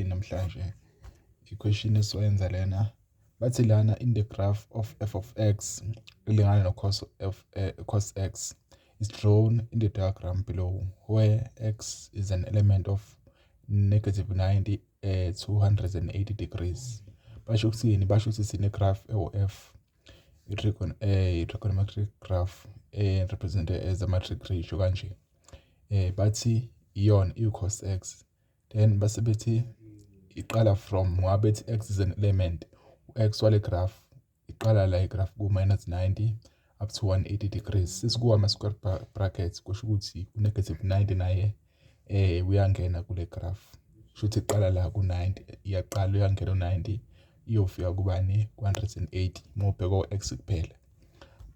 Namhlanje i-question esizoyenza lena, bathi lana in the graph of f of x ilingana no cos of cos x is drawn in the diagram below, where x is an element of negative 90 280 degrees. Basho ukuthini? Basho ukuthi sine graph ewu-f, i-trigonometric graph represented as a matrix ratio kanje. Bathi iyona i-cos x, then base bethi iqala from, ngoba bethi x is an element, u-x wale graph iqala la i-graph ku-minus 90 up to 180 degrees. Sesikuwa ama-square brackets, kusho ukuthi u-negative 90 naye uyangena kule graph. Kusho ukuthi iqala la ku-90, iyaqala uyangena u-90, iyofika kubani? Ku-180, uma ubheka o-x kuphela.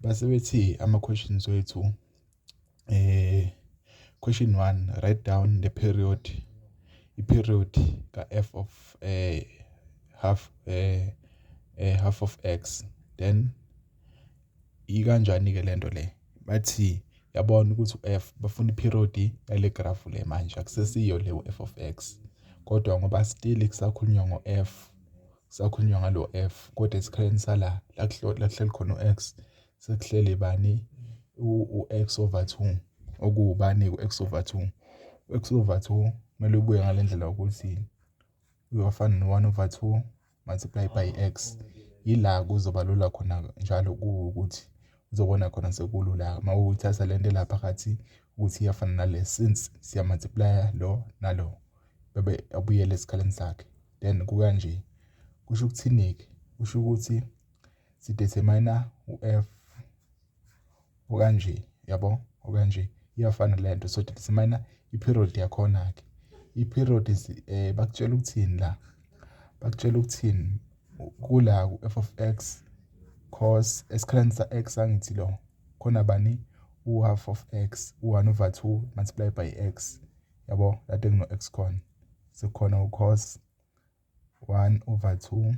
Base bethi ama-questions wethu, question 1, write down the period, i-period ka-f of half half of x. Then ikanjani ke lento le? Bathi yabona ukuthi u-f, bafuna i-period yale graph le. Manje akusesiyo le u-f of x, kodwa ngoba still kusakhulunywa ngo-f, kusakhulunywa ngalo f, kodwa esikhaleni sala la kuhleli khona u-x, sekuhleli bani? U-x over 2. Okuwubani u-x over 2? U-x over 2 kumele ubuye ngale ndlela ukuthi uyofana no-1 over 2 multiply by x. Yila kuzoba lula khona njalo, kuwukuthi uzobona khona sekulula uma uthatha lento la phakathi ukuthi iyafana nale, since siya-multiply lo nalo, bebe abuyele esikhaleni sakhe. Then kukanje, kusho ukuthini-ke? Kusho ukuthi si-determine u-f okanje, yabo, okanje iyafana lento. So determine i-period yakhona-ke. I-period bakutshela ukuthini la? Bakutshela ukuthini kula ku-f of x cos esikhaleni sa-x? Angithi lo khona bani? U-half of x, u-1 over 2 multiply by x, yabo, lade kuno-x khona, sekukhona u-cos 1 over 2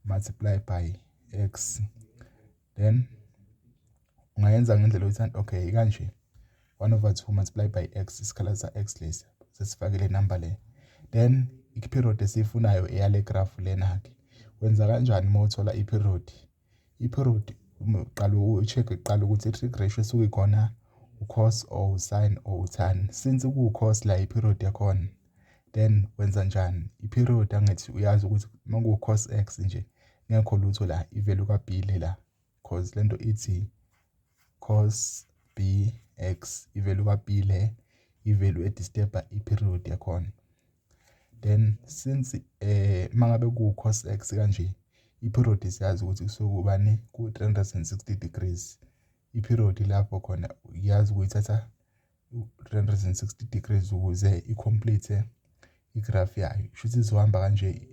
multiply by x. Then ungayenza ngendlela oyithanda. Okay, kanje, 1 over 2 multiply by x, isikhala sa-x lesi, sesifakile number le. Then i-period esiyifunayo eyale graph lena-ke. Wenza kanjani uma uthola i-period? I-period uqala u-check kuqala ukuthi i-trig ratio esuke ikhona u-cos or u-sin or u-tan. Since kuwu-cos la i-period yakhona, then wenza njani i-period? Angithi uyazi ukuthi uma kuwu-cos x nje, ngekho lutho la, i-value ka-b le la, cause lento ithi cos b x, i-value ka-b le, i-value e-disturb-a i-period yakhona. Then since mangabe ku-cos x kanje, i-period siyazi ukuthi kusuke kubani? Ku-360 degrees i-period. Lapho khona uyazi ukuyithatha 360 degrees ukuze i-complete i-graph yayo. Kusho ukuthi izohamba kanje,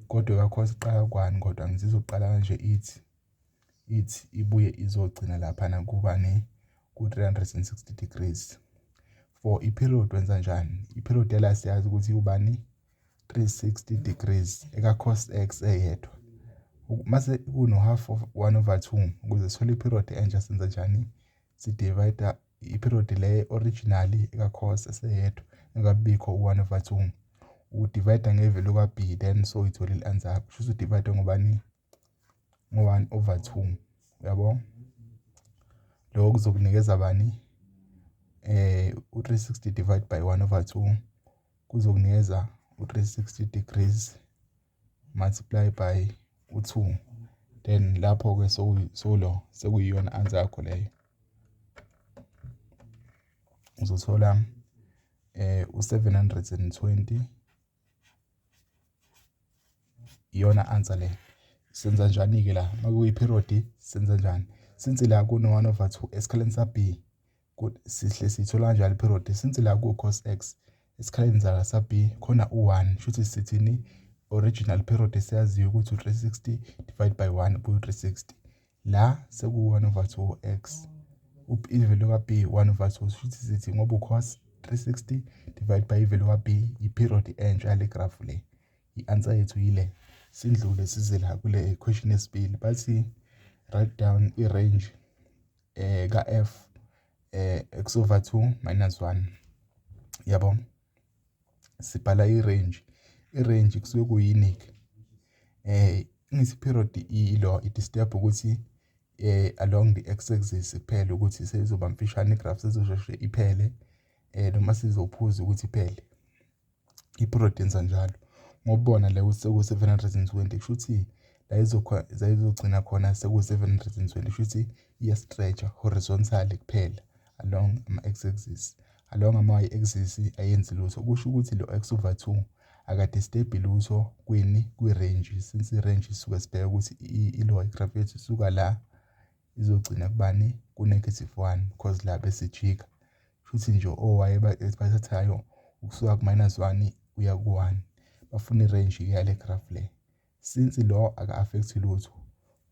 kodwa ka-cos iqala kwani? Kodwa ngithi izoqala kanje, ithi ibuye izogcina laphana kubani? Ku-360 degrees. For i-period wenza njani? I-period yala siyazi ukuthi ubani? 360 degrees eka cos x eyedwa. Mase kuno half of 1 over 2, ukuze sithole i-period entsha senza njani? Si-divide i-period le originally eka cos eseyedwa, engabikho u-1 over 2, u-divide nge-value ka-b, then so uyitholile i-answer yakho. Kusho ukuthi u-divide ngobani? Ngo-1 over 2, uyabo. Lokho kuzokunikeza bani? U-360 divide by 1 over 2 kuzokunikeza u-360 degrees multiply by u-2. Then lapho-ke solo sekuyiyona answer yakho leyo. Uzothola u-720, iyona answer le. Senza njani-ke la makuyi-period? Senza njani since la kuno 1 over 2 esikhaleni sa-b? Sihle siyithola kanjalo i-period. Since la ku-cos x, esikhaleni sa-b khona u-1, shuthi sithini? Original period esiyaziyo ukuthi u-360 divide by 1 buye u-360. La seku-1 over 2 x, i-value ka-b 1 over 2, shuthi sithi ngoba u-cos 360 divide by i-value ka-b, i-period entsha yale graph le. I-answer yethu yile. Sindlule size la kule question yesibili. Bathi write down i-range ka-f x over 2 minus 1, yabo. Sibhala i-range. I-range kusuke kuyini-ke? Ngithi period ilo i-disturb ukuthi along the x axis kuphela, ukuthi seyizoba mfishane i-graph, sezosheshe iphele noma sizophuza ukuthi iphele. I-period yenza njalo ngokubona le ukuthi seku-720, kusho ukuthi la izogcina khona seku-720, kusho ukuthi iya-stretch horizontally kuphela along ama-x axis. Along ama-y axis ayenzi lutho. Kusho ukuthi lo x over 2 aka-disturb lutho kwini? Kwi-range, since i-range isuke sibheka ukuthi ilo i-graph yethu isuka la izogcina kubani? Ku-negative 1, because la besijika. Shuthi nje o-y bathathayo ukusuka ku-minus 1 uya ku-1. Bafuna i-range yale graph le. Since lo aka-affect lutho,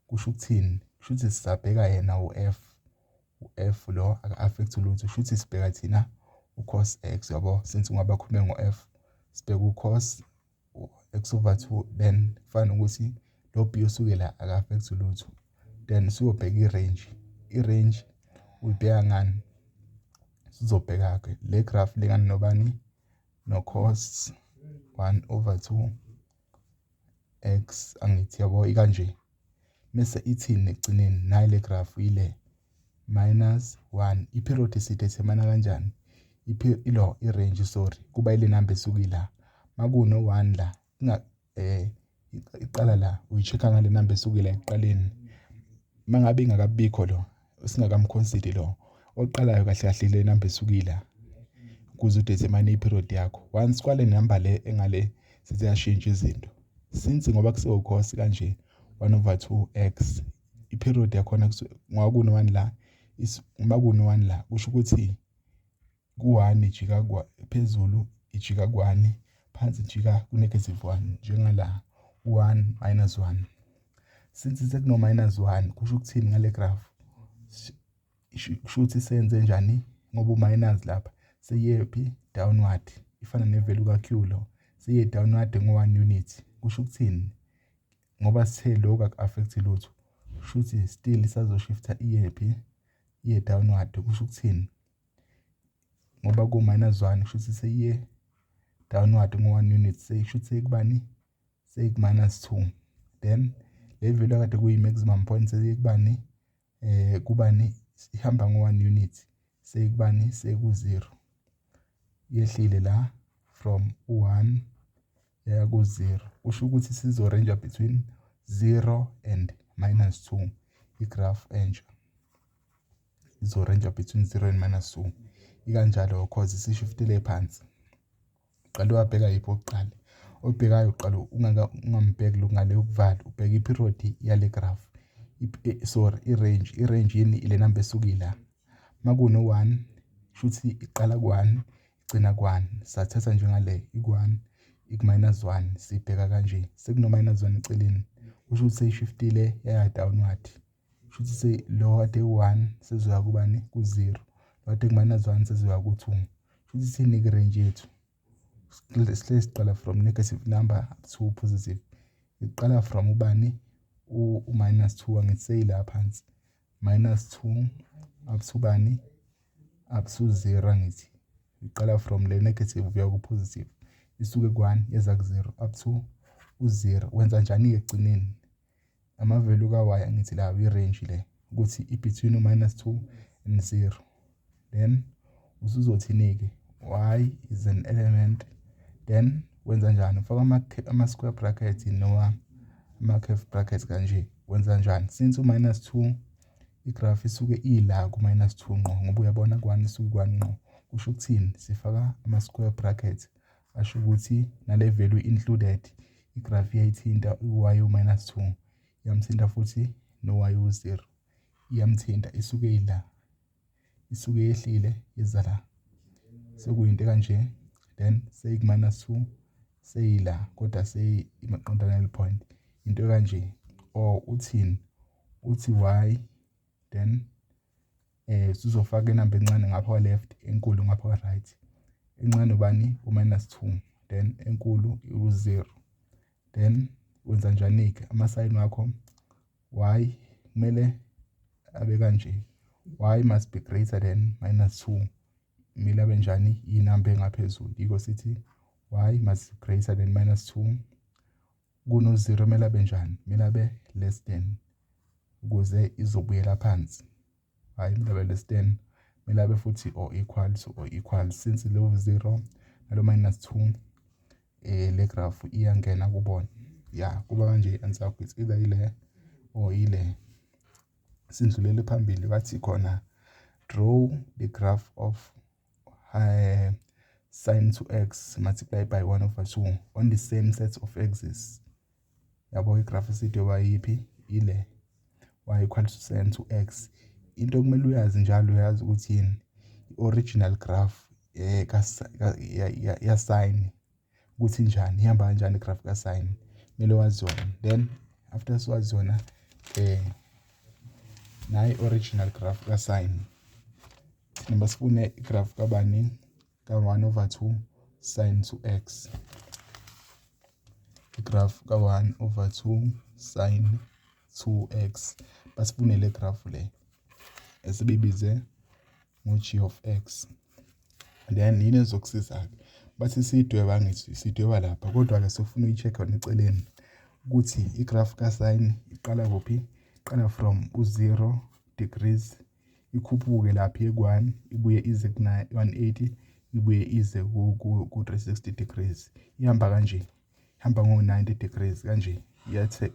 kusho ukuthini? Kusho ukuthi sisabheka yena u-f. U-f lo aka-affect lutho, kusho ukuthi sibheka thina u-cos x, yabo. Since ungaba khulume ngo-f, sibheka u-cos x over 2, then kufana nokuthi lo b osuke la aka-affect lutho. Then siyobheka i-range. I-range uyibheka ngani? Sizobheka-ke le graph lingana nobani? No-cos 1 over 2 x, angithi yabo ikanje? Mese ithini ekugcineni? Nayi le graph, ile minus 1. I-period siyi-determine kanjani? Ilo i-range, sorry, kuba ile number esuke la makuno 1 la iqala la, uyi-check-a ngale number esuke la ekuqaleni. Mangabe ingakabikho lo, singakam-consider lo oqalayo kahle kahle, le number esuke la ukuze u-determine i-period yakho. Once kwale number le engale, seziyashintsha izinto, since ngoba kusewu-cos kanje 1 over 2 x, i-period yakhona ngoba kuno-1 la, uma kuno-1 la, kusho ukuthi ku-1 ijika phezulu, ijika ku-1, phansi ijika ku-negative 1, njengala 1 minus 1. Since sekuno minus 1, kusho ukuthini ngale graph? Kusho ukuthi senze njani? Ngoba u-minus lapha, seyephi? Downward. Ifana ne-value ka-q lo, seye downward ngo-1 unit. Kusho ukuthini? Ngoba sithe lokhu aku-affect lutho, kusho ukuthi still isazoshifta iyephi? Iye downward. Kusho ukuthini? Ngoba ku-minus 1, kusho ukuthi seyiye downward ngo-1 unit, seyisho ukuthi seyikubani? Seyiku-minus 2. Then le value akade kuyi-maximum point seyikubani? Kubani? Ihamba ngo-1 unit, seyikubani? Seku-0. Yehlile la from u-1 yaya ku-0. Kusho ukuthi sizo-range between 0 and minus 2. I-graph entsha izo-range between 0 and minus 2 ikanjalo, cause isishiftile phansi. Qala wabheka yiphi okuqala obhekayo? Uqala ungambheki lokhu ngale ukuvala, ubheka i-period yale graph, sorry, i-range. I-range yini? Ile number esuke la makuno-1, kusho ukuthi iqala ku-1, igcina ku-1. Sathatha njengale iku-1, iku-minus 1, sibheka kanje, sekuno-minus 1 eceleni, kusho ukuthi seyishiftile yaya downward. Kusho ukuthi lo kade u-1 sezoya kubani? Ku-0. Lo kade ku-minus 1 sezoya ku-2. Kusho ukuthi siyinike i-range yethu. Sihlezi siqala from negative number up to positive. Iqala from ubani? U-minus 2, angithi? Seyila phansi minus 2 up to bani? Up to 0, angithi? Iqala from le negative kuya ku-positive, isuke ku-1 yeza ku-0 up to u-0. Wenza njani-ke ekugcineni? Ama-value ka-y, angithi la i-range le ukuthi i-between u-minus 2 and 0. Then usuzothini-ke? Y is an element, then wenza njani? Ufaka ama-square bracket noma ama-curve brackets kanje. Wenza njani? Since u-minus 2, i-graph isuke ila ku-minus 2 ngqo, ngoba uyabona ku-1 isuke ku-1 ngqo. Kusho ukuthini? Sifaka ama-square brackets, asho ukuthi nale value included, i-graph iyayithinta u-y u-minus 2, iyamthinta futhi no-y u-0 iyamthinta. Isuke ila, isuke yehlile yeza la, sekuyinto kanje. Then seyiku-minus 2, seyila, kodwa seyimaqondana nale point, into kanje. Or uthini? Uthi y, then sizofaka inamba encane ngapha kwa left, enkulu ngapha kwa right. Encane ubani? U-minus 2, then enkulu u-0. Then wenza njani-ke? Ama-sign wakho y kumele abe kanje: y must be greater than minus 2. Kumele abe njani? Inamba engaphezulu. Yiko sithi Y must greater than minus 2. Kuno-0 kumele abe njani? Kumele abe less than ukuze izobuyela phansi. Hayi, kumele abe less than, kumele abe futhi or equal to, or equal, since lo 0 nalo minus 2, le graph iyangena kubona. Ya, kuba kanje i-answer yakho, it's either ile or ile. Sindlulele phambili, bathi khona draw the graph of sin 2x multiplied by 1 over 2 on the same set of axes. Yabo, igraph esidweba yiphi? Ile y equal to sin 2x. Into okumele uyazi njalo, uyazi ukuthi yini i-original graph ya sin, ukuthi njani, ihamba kanjani igraph ka sin, kumele wazi yona. Then after siwazi yona, nayi original graph ka sin. Thina basifune igraph kabani? Ka 1 over 2 sin 2x. Igraph ka 1 over 2 sin 2x, basifune le graph le esibibize ngo-g of x. Then yini ezokusiza-ke? Bathi siyidweba, ngithi sidweba lapha, kodwa-ke sofuna uyi-check yona eceleni ukuthi igraph ka-sin iqala kuphi. Iqala from u-0 degrees, ikhuphuke lapha iye ku-1, ibuye ize ku-180, ibuye ize ku-360 degrees. Ihamba kanje, ihamba ngo-90 degrees kanje,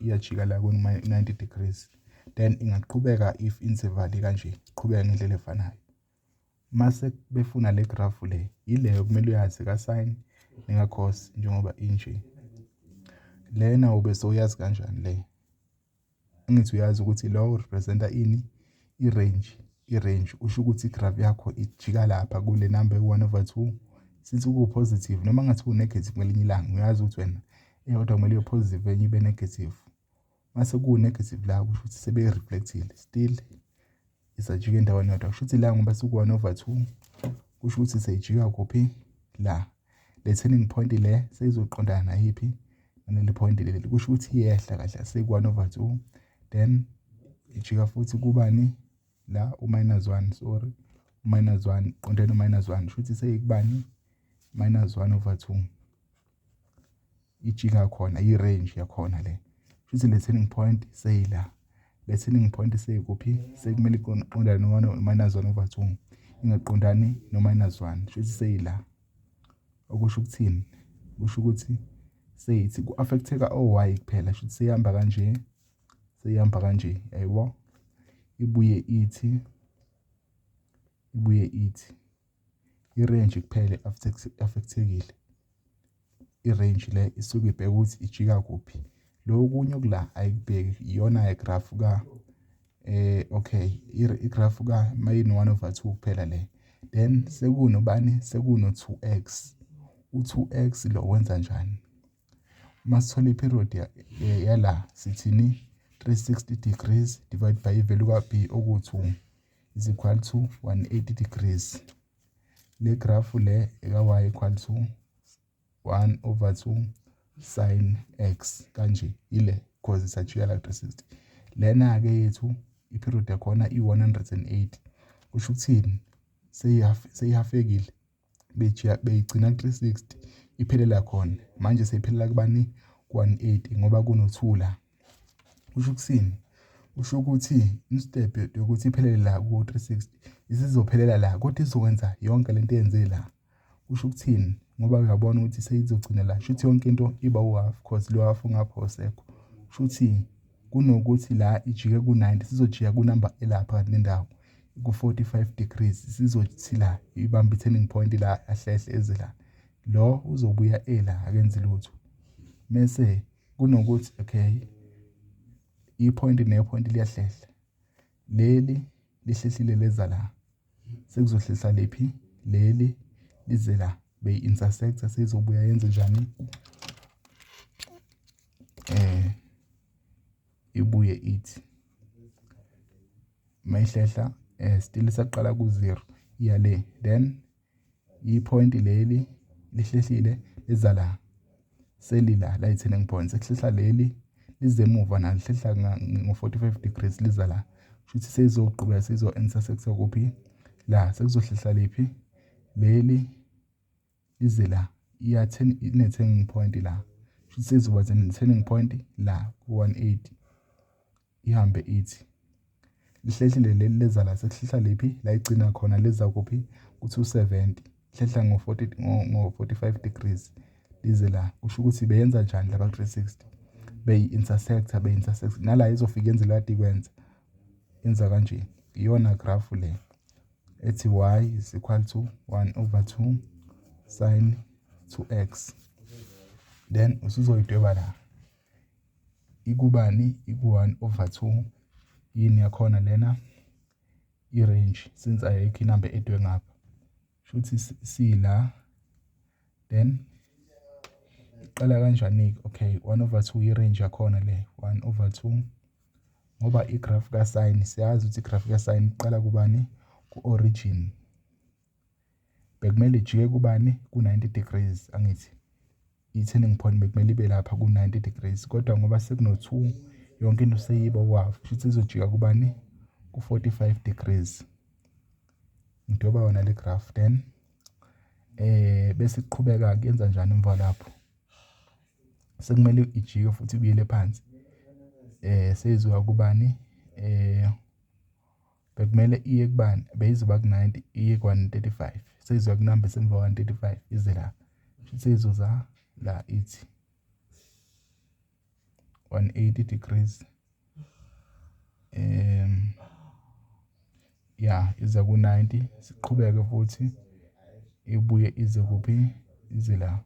iyajika la ku-90 degrees. Then ingaqhubeka if interval kanje, iqhubeka ngendlela efanayo. Mase befuna le graph le, ileyo kumele uyazi ka-sin neka-cos njengoba inje lena. Ube sowuyazi kanjani le? Angithi uyazi ukuthi lo representa ini? I-range. I-range usho ukuthi igraph yakho ijika lapha kule number 1 over 2, since ku-positive noma ngathi ku-negative ngelinye ilanga. Uyazi ukuthi wena eyodwa kumele ibe positive, enye ibe negative. Mase ku-negative la, kusho ukuthi sebe-reflectile, still isajika endaweni yodwa. Kusho ukuthi la, ngoba siku-1 over 2, kusho ukuthi seyijika kuphi? La le turning point le seyizoqondana nayiphi? Naleli point leli. Kusho ukuthi iyehla kahle, seku-1 over 2, then ijika futhi kubani la? U-minus 1, sorry, u-minus 1 qondene u-minus 1, kusho ukuthi seyikubani? Minus 1 over 2 ijika khona, i-range yakhona le. Kusho le turning point seyila, le turning point seyikuphi? Sekumele iqondane no-minus 1 over 2, ingaqondani no-minus 1. Kusho ukuthi seyila. Okusho ukuthini? Kusho ukuthi seyithi ku-affecteka o-y kuphela. Kusho ukuthi seyihamba kanje, seyihamba kanje, yayibo, ibuye ithi, ibuye ithi i-range kuphela affectekile. I-range le isuke ibheka ukuthi ijika kuphi, lokunye okula ayikubheki. Iyona igraph ka okay, igraph ka mayini 1 over 2 kuphela le. Then sekunobani? Sekuno 2x. U2x lo wenza njani? Masithola i-period yala, sithini? 360 degrees divided by i-value ka-b oku-2 is equal to 180 degrees. Le graph le eka y equal to 1 over 2 sin x kanje ile, because isajika la 360. Lena ke yethu i-period yakhona i-180. Kusho ukuthini? Seyihafekile, beyigcina ku-360, iphelela khona. Manje seyiphelela kubani? Ku-180, ngoba kuno-2 la. Kusho ukuthini? Kusho ukuthi instead yokuthi iphelele la ku-360, isizophelela la, kodwa izokwenza yonke lento eyenze la. Kusho ukuthini? Ngoba uyabona ukuthi seyizogcina la, shuthi yonke into iba u-half, cause lo half ungapha awusekho. Shuthi kunokuthi la ijike ku-90, sizojika kunamba elapha phakathi nendawo ku-45 degrees. Sizothi la ibambe i-turning point la, ahlehle eze la, lo uzobuya ela, akenzi lutho. Mese kunokuthi, okay, i-point ne-point liyahlehla, leli lihlehlile leza la, sekuzohlehla lephi? Leli lize la, beyi-intersector, seyizobuya yenze njani? Ibuye ithi mayihlehla, still isaqala ku-0, iya le. Then i-point leli lihlehlile liza la, selila la i-turning point. Sekuhlehla leli lize emuva, nalo lihlehla ngo-45 degrees, liza la. Kusho seyizoqhubeka, seyizo-intersecta kuphi la? Sekuzohlehla lephi? Leli lize la. Iya ine-turning point la, shuthi seyizoba ne-turning point la ku-180. Ihambe ithi lihlehlile leli, leza la, sekuhlehla lephi la igcina khona, leza kuphi? Ku-270. Hlehla ngo-40, ngo-45 degrees, lize la. Kusho ukuthi beyenza njani laba 360? Beyi-intersector, beyi-intersect nala, izofika yenze la kade ikwenza, yenza kanje. Iyona graph le ethi y is equal to 1 over 2 sin 2x. Then usuzoyidweba la, ikubani? Iku-1 over 2. Yini yakhona lena? I-range, since ayikho inamba edwe ngapha, shuthi sila. Then iqala kanjani-ke? Okay, 1 over 2 i-range yakhona le, 1 over 2, ngoba i-graph ka-sine, siyazi ukuthi i-graph ka-sine iqala kubani? Ku-origin. Bekumele ijike kubani? Ku-90 degrees, angithi? I-turning point bekumele ibe lapha ku-90 degrees, kodwa ngoba sekuno-2, yonke into seyiba kwawo, kusho izojika kubani? Ku-45 degrees. Ngidweba yona le graph. Then bese iqhubeka kuyenza njani emva lapho? Sekumele ijike futhi ibuyele phansi. Seyizoya kubani? Bekumele iye kubani? Beyizoba ku-90, iye ku-135. Seyizoya kunamba esemva 135, ize la. Seyizoza la, ithi 180 degrees. Ya, iza ku-90, siqhubeke futhi, ibuye ize kuphi? Ize la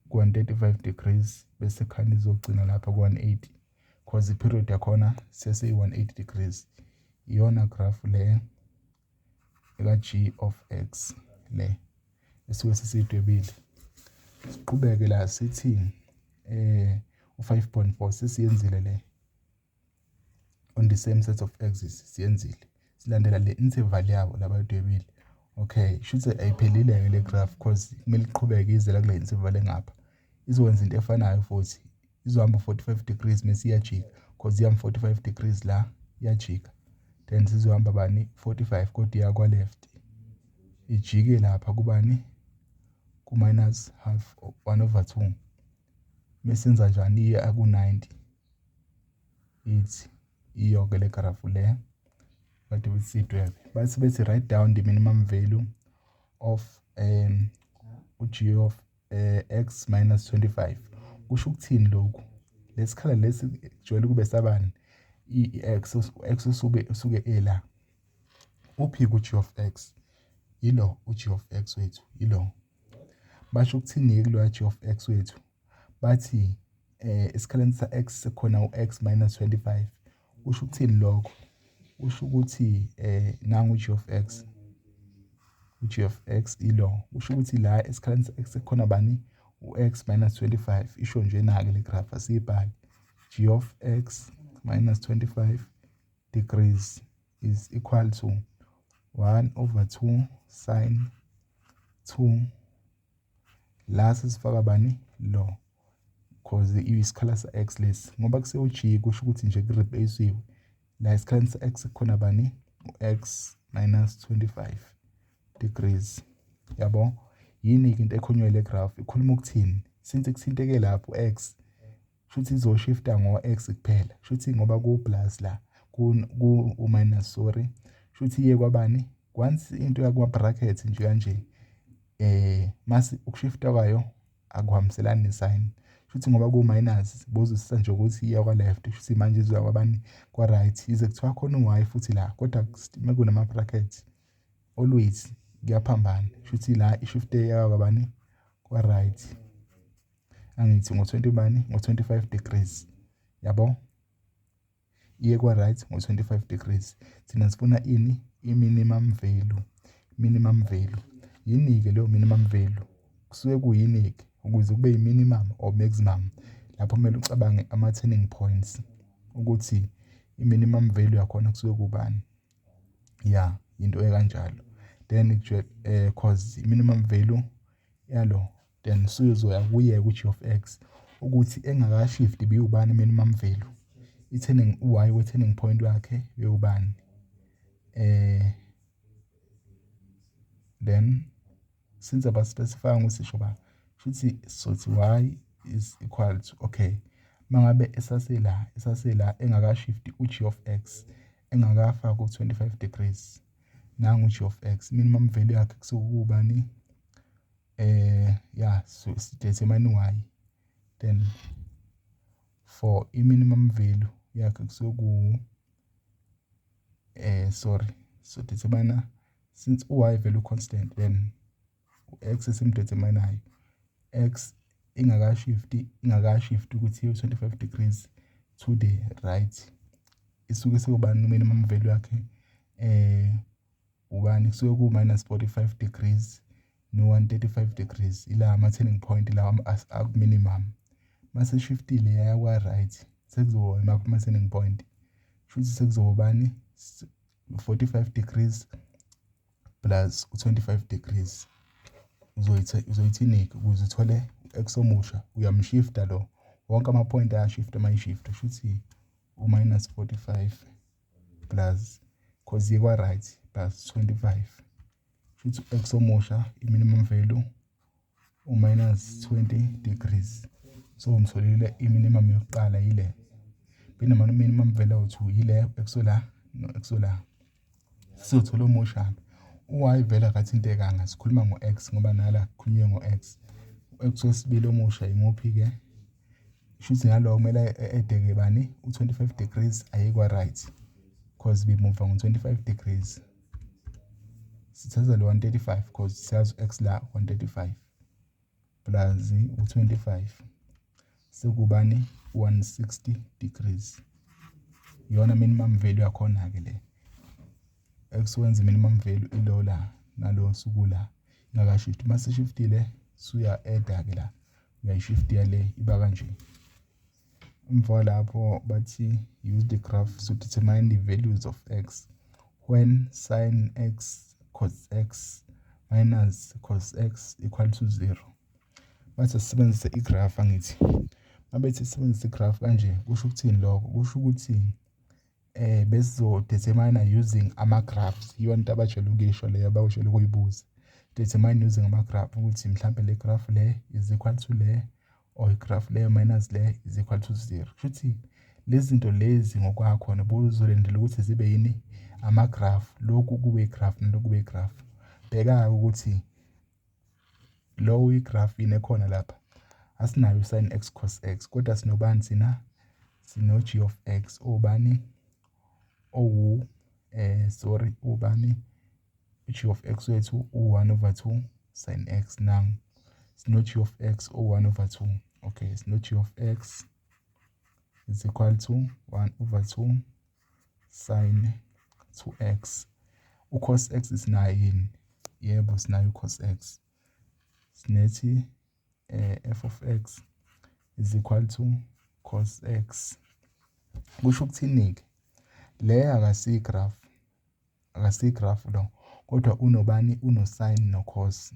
ku-135 degrees, bese khani izogcina lapha ku-180, 'cause i-period yakhona seseyi-180 degrees. Iyona graph le eka-g of x le esuke sesiyidwebile. Siqhubeke la, sithi u-5.4 sesiyenzile le on the same set of axes, siyenzile, silandela le interval yabo labayidwebile. Okay, shuthi ayiphelile-ke le graph, 'cause kumele iqhubeke ize la kule interval engapha. Izokwenza into efanayo futhi, izohamba 45 degrees, mase iyajika, 'cause ihamba 45 degrees la, iyajika. Then sizohamba bani? 45, kodwa iya kwa-left, ijike lapha kubani? Ku-minus half, 1 over 2. Mesenza njani? Iya ku-90. Ithi iyo-ke le graph le kade bethi siyidwebe. Bathi bethi write down the minimum value of u-g of x minus 25. Kusho ukuthini lokhu? Lesikhala lesi kujwayele kube sabani? I-x, x usuke ela uphi ku-g of x. Yilo u-g of x wethu, yilo. Basho ukuthini-ke kuloya g of x wethu? Bathi esikhaleni sa-x sekukhona u-x minus 25. Kusho ukuthini lokho? Kusho ukuthi nangu u-g of x, u-g of x ilo. Kusho ukuthi la esikhaleni sa-x sekukhona bani? U-x minus 25. Isho nje na-ke le graph, asiyibhale: g of x minus 25 degrees is equal to 1 over 2 sin 2. La sesifaka bani? Lo, 'cause isikhala sa-x lesi, ngoba kusewu-g, kusho ukuthi nje ku-replace-iwe la esikhaleni sa-x kukhona bani? U-x minus 25 degrees, yabo. Yini-ke into ekhonywe le graph? Ikhuluma ukuthini? Since kuthinteke lapho x, shuthi izoshifta ngo-x kuphela. Shuthi ngoba ku-plus la, ku-minus, sorry, shuthi iye kwabani? Once into yakuma-bracket nje kanje, mase ukushifta kwayo akuhambiselani ne-sign. Shuthi ngoba ku-minus, bozwisisa nje ukuthi iya kwa-left, shuthi manje izoya kwabani? Kwa-right. Yize kuthiwa khona u-y futhi la, kodwa mekunama-brackets always kuyaphambana. Shuthi la ishifte yaya kwabani? Kwa-right, angithi? Ngo-20 bani? Ngo-25 degrees, yabo. Iye kwa-right ngo-25 degrees. Thina sifuna ini? I-minimum value. Minimum value yini-ke leyo? Minimum value kusuke kuyini-ke ukuze kube yi-minimum or maximum? Lapho kumele ucabange ama-turning points, ukuthi i-minimum value yakhona kusuke kubani. Ya, into ekanjalo. Then 'cause i-minimum value yalo, then suzoya kuye ku-g of x, ukuthi engakashifti beyubani minimum value, i-turning, u-y we-turning point wakhe bewubani. Then Since aba-specify-anga ukuthi sisho ba, shuthi sothi y is equal to, okay, mangabe esasela engakashifti u-g of x, engakafaki u-25 degrees, nangu u-g of x, minimum value yakhe kusuke kubani? Yeah, so determine y, then for i-minimum value yakhe kusuke ku sorry, so determine, since u-y value constant, then u-x esim-determine-ayo, x ingakashifti ukuthi iye 25 degrees to the right, isuke sekubani minimum value yakhe? Ubani? Kusuke ku minus 45 degrees no 135 degrees, ila ama turning point lawa aku minimum. Mase shiftile yaya kwa right, sekuzoba imaphi ama turning point? Futhi sekuzoba bani? 45 degrees plus u-25 degrees. Uzoyithini ukuze uthole x omusha? Uyamshifta lo, wonke ama-point ayashifta mayishifta, shuthi u-minus 45 plus, cause iye kwa-right, plus 25, shuthi x omusha i-minimum value u-minus 20 degrees. So ngitholile i-minimum yokuqala, yile binama-minimum value awu-2, yile x la no-x la. Sizothola omusha. U-y vele akathintekanga, sikhuluma ngo-x ngoba nala kukhulunywe ngo-x. U-x wesibili omusha imuphi-ke? Shuthi nalo kumele e-add-ke bani? U-25 degrees aye kwa-right, cause bimuva ngo-25 degrees. Sithatha lo 135 cause siyazi u-x la 135 plus u-25, sekubani? 160 degrees. Iyona minimum value yakhona-ke le. X wenza minimum value ilo la nalo suku la ingakashifti. Mase shiftile, suya-add-a-ke la, uyayishiftiya le, iba kanje. Emva lapho bathi use the graph to determine the values of x when sin x cos x minus cos x equal to 0. Bathi sisebenzise i-graph, angithi? Mabethi sisebenzise i-graph kanje, kusho ukuthini lokho? Kusho ukuthi besizo-determine using ama-graphs. Iyona into abajwayele ukuyisho leyo, abajwayele ukuyibuza. Determine using ama-graph ukuthi mhlampe le graph le is equal to le, or i-graph le minus le is equal to 0. Kushuthi lezi zinto lezi ngokwakhona buzolindela ukuthi zibe yini? Ama-graph. Lokhu kube i-graph, nalokhu kube i-graph. Bheka-ke ukuthi lo uyi-graph yini ekhona lapha. Asinayo u-sin x cos x, kodwa sinobani thina? Sino-g of x obani? Owu sorry, ubani u-g of x wethu? U-1 over 2 sin x. Nangu sino-g of x o-1 over 2. Okay, sino-g of x is equal to 1 over 2 sin 2x. U-cos x sinayo yini? Yebo, sinayo u-cos x. Sinethi f of x is equal to cos x. Kusho ukuthini-ke? Le akasiyi-graph, akasiyi-graph lo, kodwa unobani? Uno-sin no-cos.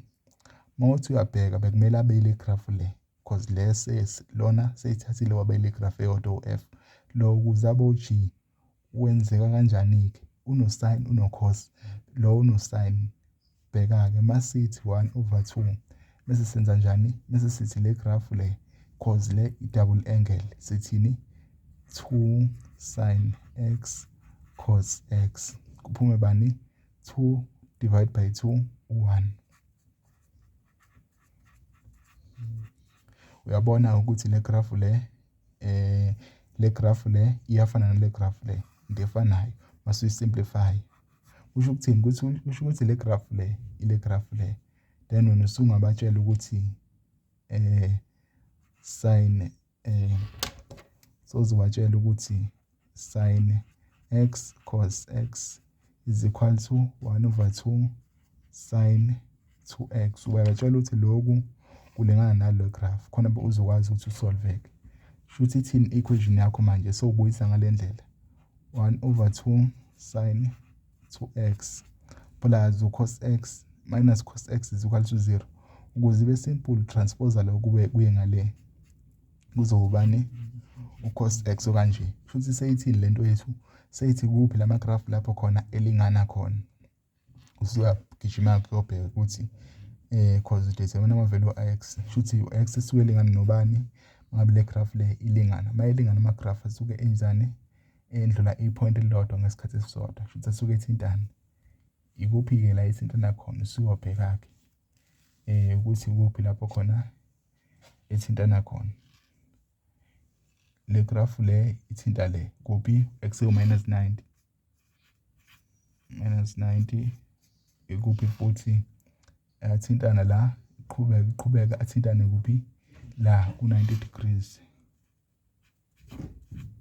Mawuthi uyabheka, bekumele abe ile graph le, cause le lona seyithathile waba ile graph eyodwa u-f. Lo ukuze abe u-g wenzeka kanjani-ke? Uno-sin, uno-cos, lo uno-sin. Bheka-ke, masithi 1 over 2, bese senza njani? Bese sithi le graph le, cause le i-double angle, sithini? 2 sin x cos x, kuphume bani? 2 divide by 2, 1. Uyabona ukuthi le graph le iyafana nale graph le, into efanayo masuyi-simplify. Kusho ukuthini? Kusho ukuthi le graph le ile graph le, then wena usungabatshela ukuthi sin sozobatshela ukuthi sin x cos x is equal to 1 over 2 sin 2x. Uyabatshela ukuthi lokhu kulingana nalo graph, khona uzokwazi ukuthi usolve-ke. Shuthi ithini equation yakho manje? Sowubuyisa ngale ndlela: 1 over 2 sin 2x plus u-cos x minus cos x is equal to 0. Ukuze ibe simple, transpose lo kube kuye ngale, kuzobani? U-cos x okanje. Futhi seyithini lento yethu? Seyithi kuphi lama graph lapho khona elingana khona? Usuyagijima kuyobheka ukuthi Cause determine ama-value a-x, shuthi u-x esuke elingana nobani ngabe le graph le ilingana. Uma ilingana ama-graph asuke enzani? Endlula i-point elilodwa ngesikhathi esisodwa, shuthi asuke ethintana. Ikuphi-ke la ethintana khona? Usuyobheka-ke ukuthi ikuphi lapho khona ethintana khona. Le graph le ithinta le kuphi? X ewu-minus 90, minus 90 ikuphi futhi? Ayathintana la, iqhubeka iqhubeka, athintane kuphi? La ku-90 degrees.